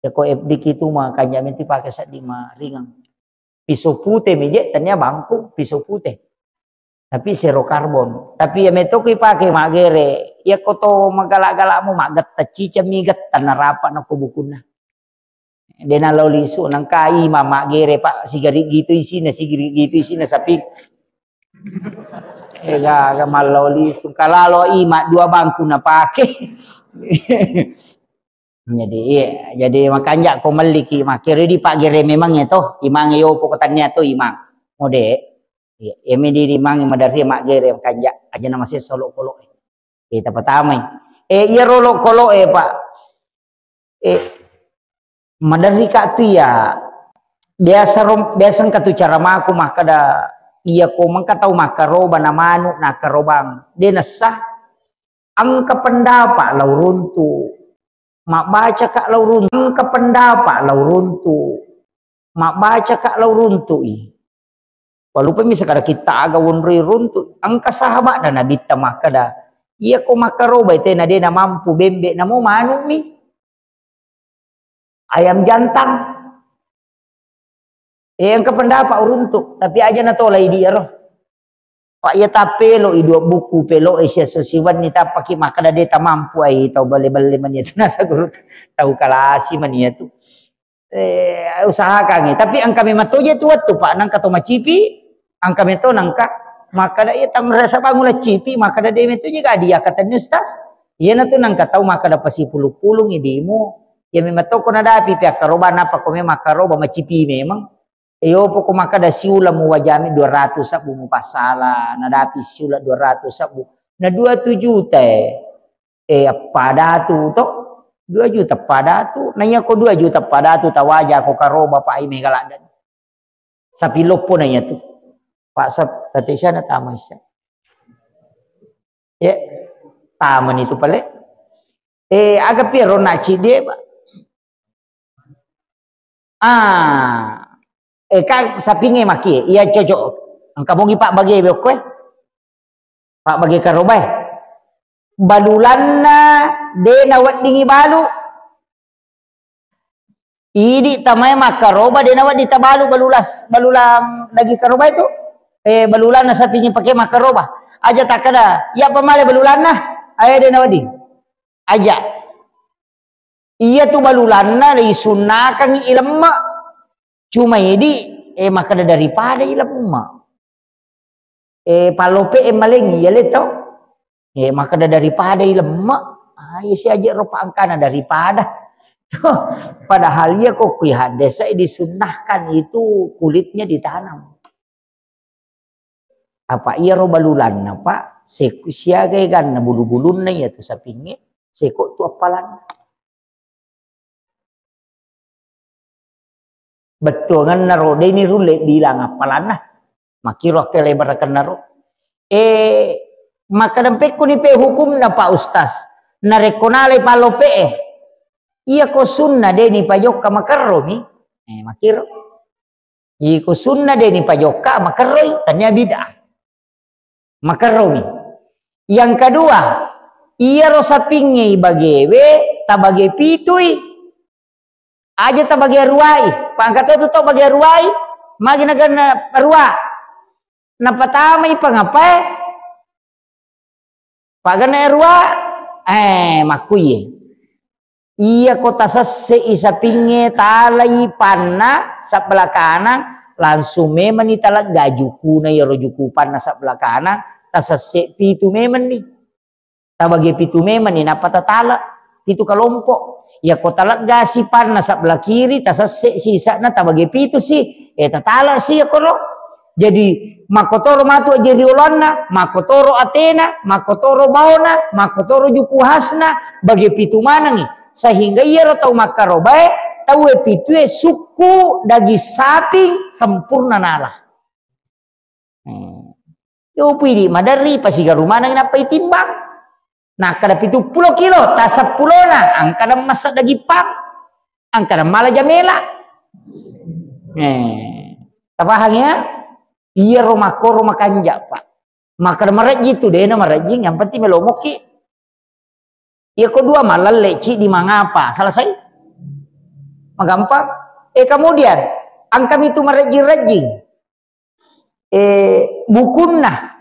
Ya ko F D K itu makanja menti pake seddi maringang. Pisau pute mi je, tania bangku, pisau pute. Tapi zero karbon. Tapi ya metto ko ipake maggere. Ya ko to maggala-galamu maggetta ciceng mi getta narapa na ko bukunna. De nalao lisu, nangka imang maggere, Pak, sigari gitu isina, sigari gitu isina sapi. Ega, ega mallao lisu. Kalalo imang dua bangku napake. Jadi, iya, jadi makanja ko melliki, makkero di paggere memang ya to, imang yo poko tania to imang. Mode. Iya, iya mi di imang maderri maggere makanja, aja na masessa olokolo. Eh, tapatamai. Eh, iya rolo kolo e, Pak. Eh, maderri ka tu iya. Biasa rom, biasa engka tu cara maku makkeda, iya ko mengka tau makkaroba na manu na karobang. De nessa, engka pendapat lau runtu. Mabbaca ka lau runtu, engka pendapat lau runtu. Mabbaca ka lau runtu i. Walupami sakara kitta aga wonroi runtu. Engka sahabat na Nabitta makkeda, iya ko makkaroba tena de na mampu bembe namo manukmi. Ayam jantan. Eh, engka pendapat uruntu, tapi aja na tola idi ero. Pak, iya tappelo i dua buku, pelo e sia so siwenni tappaki makkeda de tamampu ai tau belle-belle mani itu nasa guru tau kalasi mani itu. Eh, usahakan i. Tapi engka memang toje tu wettu, Pak, nangka to macipi, engka meto nangka makkeda iya tang rasa bangun cipi, makkeda de meto je ka dia kata ni Ustaz. Iya na tu nangka tau makkeda pasipulu-pulung idimu. Ya memang toko nadapi pihak karoba napa ko memang karoba macipi memang. Iyo poko makkeda siula muwajami dua ratus sabbu mupassala, nadapi siula dua ratus sabbu. Na dua tu juta e. Eh, appada tu to? Dua juta pada tu. Na iya ko dua juta pada tu tawaja ko karoba pa ai mega laddan. Sapi loppo na iya tu. Pak Sep, tati sana tama isa. Ya, tamani tu pale. Eh, aga pi ro na ciddi, Pak? Ah, eh, kan sapingnge maki, iya cocok. Engka mogi pabbage be okko e. Pabbage karobae. Balulanna de naweddingi balu. Idi tamae makkaroba de nawedding tabalu balulas, balulang daging karobae tu. Eh, balulanna sapingnge pake makkaroba. Aja takkeda, iya pamale balulanna. Ae de nawedding. Aja. Iya tu balulanna risunnakangngi ilemme. Cuma idi, eh, makkeda daripada ilemme. Eh, pallope e malengngi, iya le to. Eh, makkeda daripada ilemme, ah, iya si aja ro pa angkana daripada. Padahal iya ko kui hadese disunnahkan itu kulitnya ditanam. Apa iya ro balulanna, Pak, seko siaga eganna bulu-bulunna iya tu sapingnge, seko tu appalanna. Bettuangenna ro, deni rulle bilang appalanna. Makkiro akkeleberekenna ro. Eh, makkadampekkuni pe hukumna, Pak Ustaz. Narekko nalai pallope e, iya ko sunna deni pajokka makerromi. Eh, makkiro. Iko sunna deni pajokka makerroi, tania bid'ah. Makerromi. Yang kedua, iyaro sapingnge ibagewe tabage pitui. Aja tabage ruai. Pangka to tu to bage ruai, magi naganna rua. Napatamai pangapae? Paganna rua, eh, makkuye. Iya ko tasesse'i sapingnge, talai panna sebelah kanang, langsung memenni talegga jukuna, iyaro juku panna sebelah kanang, tasesse pitu memenni. Tabage pitu memenni, nappa tatale pitu kelompok. Iya ko taleggasi panna sebelah kiri, tasesse sisa'na tabage pitu si, eh, tatale si iya kono. Jadi, makkotoro matu aje rioloanna, makkotoro atena, makkotoro baona, makkotoro juku hasna, bage pitu manengngi. Sehingga iyaro tau makkarobae, tauwe pitue sukku daging saping sempurna nala. Hmm. Yo pidi maderri, pasigaru manengngi nappa itimbang. Nakkeda pitu pulo kilo, taseppulona, angkana massa daging pang, angkana mala jamela. Eh, tapahang ya? Iyaro makkoro makanja, Pak. Makkeda marejjing tu, dena marejjing, yang penting melo mokki. Iya ko dua malalle, ciddi mangapa? Selesai? Magampang. Eh, kemudian, angkami tu marejjing-rejjing. Eh, bukunna.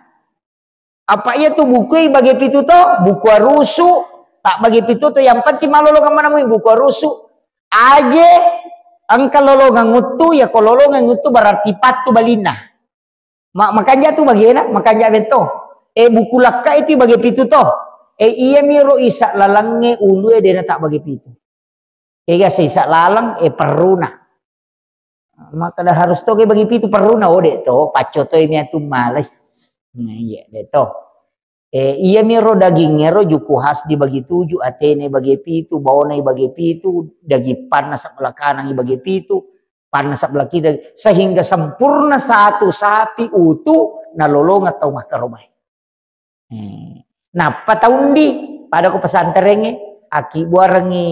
Apa iya tu buku bage pitu to? Buku arusu, tak bage pitu to, yang penting malolongeng manamui buku arusu. Aje, engka lolongeng uttu, ya ko lolongeng uttu berarti pattu balinna. Ma-, makanja tu bagena, makanja betto. Eh, buku lakka itu bage pitu to. Eh, iya miro isa lalengnge ulue dena tak bage pitu. Ega sisa laleng, eh, perruna. Makkeda harus toge bagi pitu perruna, oh, de to, pacco toi miatu malai. Nah, iya, de to. Eh, iya miro dagingngero juku khas dibagi tujuh, atene bagi pitu, baonai bagi pitu, daging panna sebelah kanan bagi pitu, panna sebelah kiri, sehingga sempurna satu sapi utuh nalolongeng tau makkarobae. Hmm. Nappa taundi, pada ko pesantrengnge, akkibuarengngi,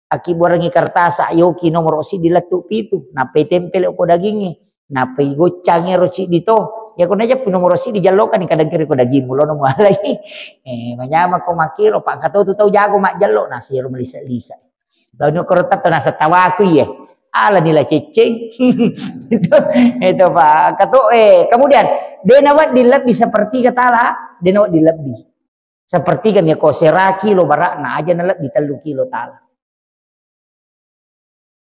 akkibuarengngi kertas, yoki nomoro siddi lettu pitu, nappa itempel ko dagingnge, nappa igoccangi ro ciddi to. Ya ko najeppu nomoro siddi jallokani, kadang kira ko daging mulono mualai. Eh, manyama ko makkiro, pak engka to tu tau jago majjallo, nasiro melisa-lisa. Lalu koro tetto nasa tawaku iye. Ala nila ceceng. Itu, itu, Pak. Katu, eh, kemudian, de nawedding lebbi sepertiga tala, de nawedding lebbi. Sepertiga mi ko sera kilo barakna, aja na lebbi tellu kilo tala.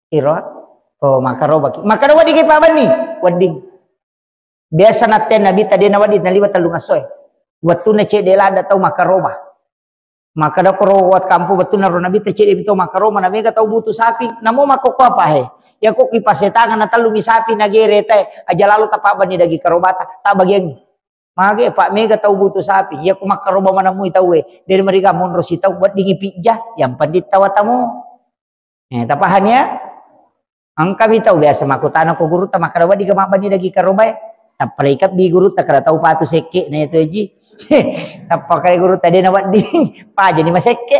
Iro, oh, makkarobaki. Makkeda wedding ki Pak Benni, wedding. Biasa natte Nabitta de nawedding naliwa tellung essoe. Wettunna cedde ladde tau makkaroba. Makkeda koro wat kampung wettunna ro Nabitta cedde mi tau makkaroba, na mega tau butuh sapi. Namo makkokko apa he? Ya kok kipasetangeng na tellu mi sapi nagere te, aja lalo tapabbanni daging karobata, tak bagiangi. Mage, Pak, mega tau butuh sapi. Ya ko makkaroba manamui tauwe, de mariga monro si tau weddingi pijja, yang penting tawa tamo. Eh, tapahang ya? Engkami tau biasa makkutana ko gurutta, makkeda, "Wedding ga mabbanni daging karobae?" Tappa leikabbi gurutta, kada tau patu sekke na itu ji. Tappa kare gurutta de' nawedding, pajani masekke.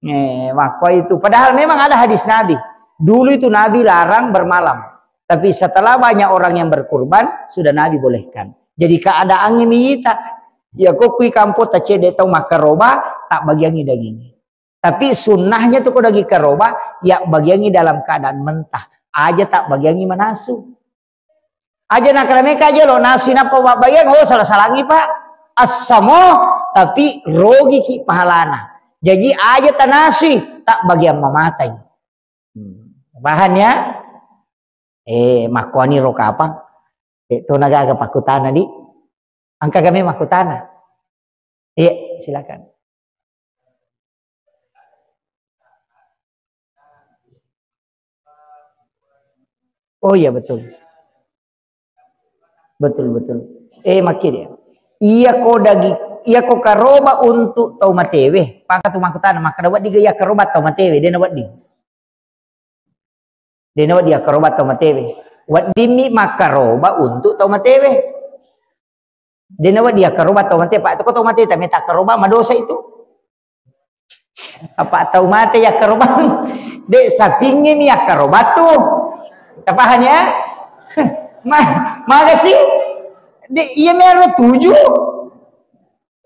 Eh, makko itu. Padahal memang ada hadis Nabi. Dulu itu Nabi larang bermalam. Tapi setelah banyak orang yang berkurban, sudah Nabi bolehkan. Jadi keadaannya miyita. Ya, kok kui kampung tacede tau makkaroba, tak bagiangi daging. Tapi sunnahnya tu ko daging karoba, ya bagiangi dalam keadaan mentah. Aja tak bagiangi manasu. Aja nakana meka aja lo nasi napa wabbayang, oh, salah-salangi, Pak. Assamo, tapi rogiki pahalana. Jadi aja tanasui, tak bagian mamatai. Hmm. Paham ya? Eh, makkuani ro kapang. Eh, to nagaga pakkutana di. Angka kami makkutana. Iya, silakan. Oh iya, betul. Betul, betul. Eh, makkeda. Iya ko dagi, iya ko karoba untuk tau matewe. Pangka tu makkutana, makkeda wedding ga iya karoba tau matewe, dena wedding. Dena wedding akkaroba tau matewe. Weddingmi makkaroba untuk tau matewe. Dena wedding akkaroba tau mate, Pak. Itu ko tau mate, tapi takkaroba, madosa itu. Apa tau mate yakkaroba? De, sapingnge mi yakkaroba tu. Tapaham ya? Ma, maga sih? De, iya mero tuju.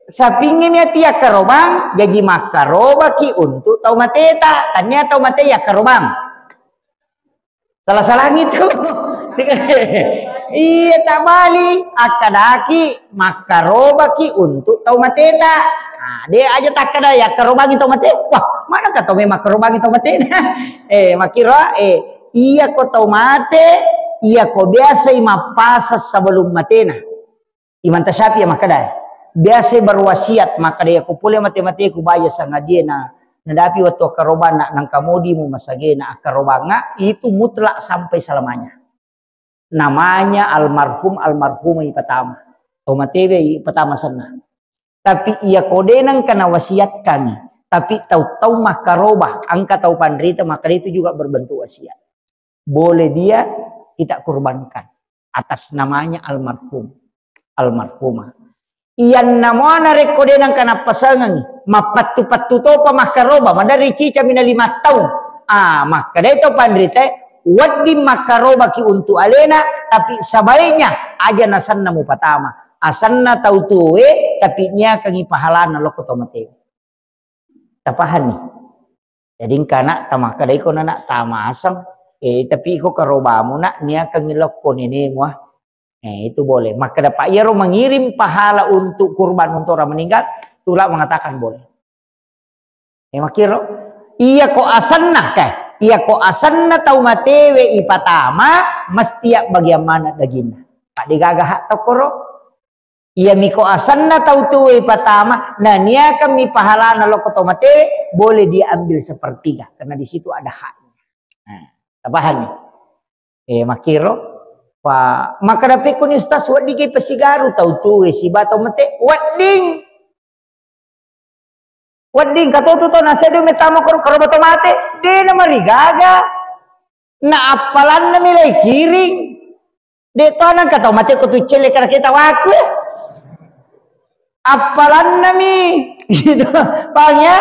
Sapingnge mi ati yakkarobang, jaji makkarobaki untuk tau mateta. Tania tau mate yakkarobang. Salah-salangi tu. Iya, tak bali. Akkadaki makkarobaki untuk tau mateta. Nah, de aja takkada yakkarobangi tau mate. Wah, mana ka tau memang makkarobangi tau matena? Eh, makkiro, eh, iya ko tau mate, iya ko biasai mappasa sebelum matena. Imam Tasyafi'i makkeda, biasa berwasiat makkeda, "Iya ko pole mate-mateku baja sangadie na nadapi wettu akkarobang na, nangka modimu masagena akkarobanga itu mutlak sampai selamanya." Namanya almarhum, almarhumah ipatama. Tau matewe ipatama senna. Tapi iya ko de nengka nawasiatkangi, tapi tau-tau makkaroba, angka tau panrita, maka itu juga berbentuk wasiat. Boleh dia kita kurbankan atas namanya almarhum, almarhumah. Iyanna muana rekko de nengka nappasengengi, mappattu-pattu topa makkaroba, maderri cica mina lima taung. Ah, makkeda to panrita, wedding makkarobaki untuk alena, tapi sebaiknya aja nasenna mupatama. Asenna tau tuwe, tapi niakangi pahalana lokko to mate. Tapahanni? Jadi engka anak tamakkedai ko anak tamaseng, eh, tapi iko karobamu nak niakangi lokko nenemu, ah. Eh, itu boleh. Makkeda, Pak, iyaro mengirim pahala untuk kurban untuk orang meninggal, tulak mengatakan boleh. Eh, makkiro, iya ko asenna, kae, iya ko asenna tau matewe ipatama, mesti ya bagian mana daginna. Pak, degaga hak tokoro. Iya miko asenna tau tuwe ipatama, naniakan mi pahalana lokko to mate, boleh diambil sepertiga, karena di situ ada haknya. Nah, tapahanni? Eh, makkiro, pa, makkeda pekko ni Ustaz, wedding ke pasigaru tau tuwe siba tau mate, wedding. Wedding katotu to nasedu metama koro, koro to mate, de na marigaga. Na appalanna mi lai kiring. De to nangka tau mate ko tu celle kana kita waku. Appalanna mi. Gitu. Paham ya?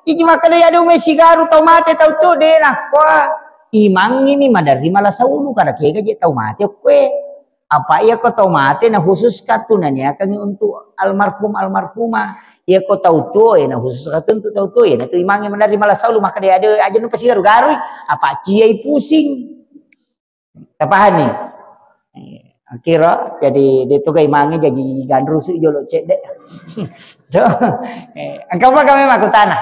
Iji makkeda iyadu me sigaru tau mate tau tu de nakkoa. Imangi mi maderri malasa ulu kada kega je tau mate kue. Apa iya ko tau mate na khusus katu naniakangi untuk almarhum almarhumah. Iya ko tau tuo ya na khusus katu untuk tau tuo ya na tu imangi maderri malasa ulu makkeda iyadu aja nu pasigaru-garui. Apa ciai pusing. Tapahanni? Eh, akhirnya jadi de tu ga imangi jadi gandrusu jolo cedde. Tuh. Eh, engka apa kami makkutana?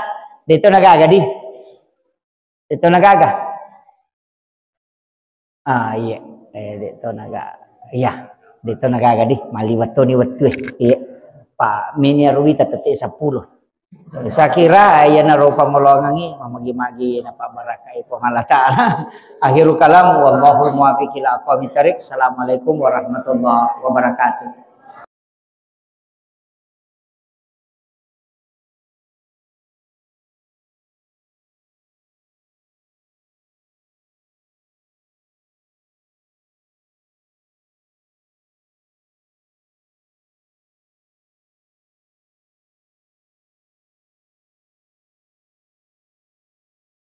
De tu nagaga di? De tu nagaga? Ah, iya. Eh, de tu naga. Iya, de tu nagaga di. Mali wettu ni wettu, eh. Iya. Pak, mini ruwita tette seppulo. Sakira iyanaro pangoloangengngi mamagi-magi napabbarakai Puang Allah Ta'ala. Akhirul kalam, wallahul muwaffiq ila aqwamit thariq. Assalamualaikum warahmatullahi wabarakatuh.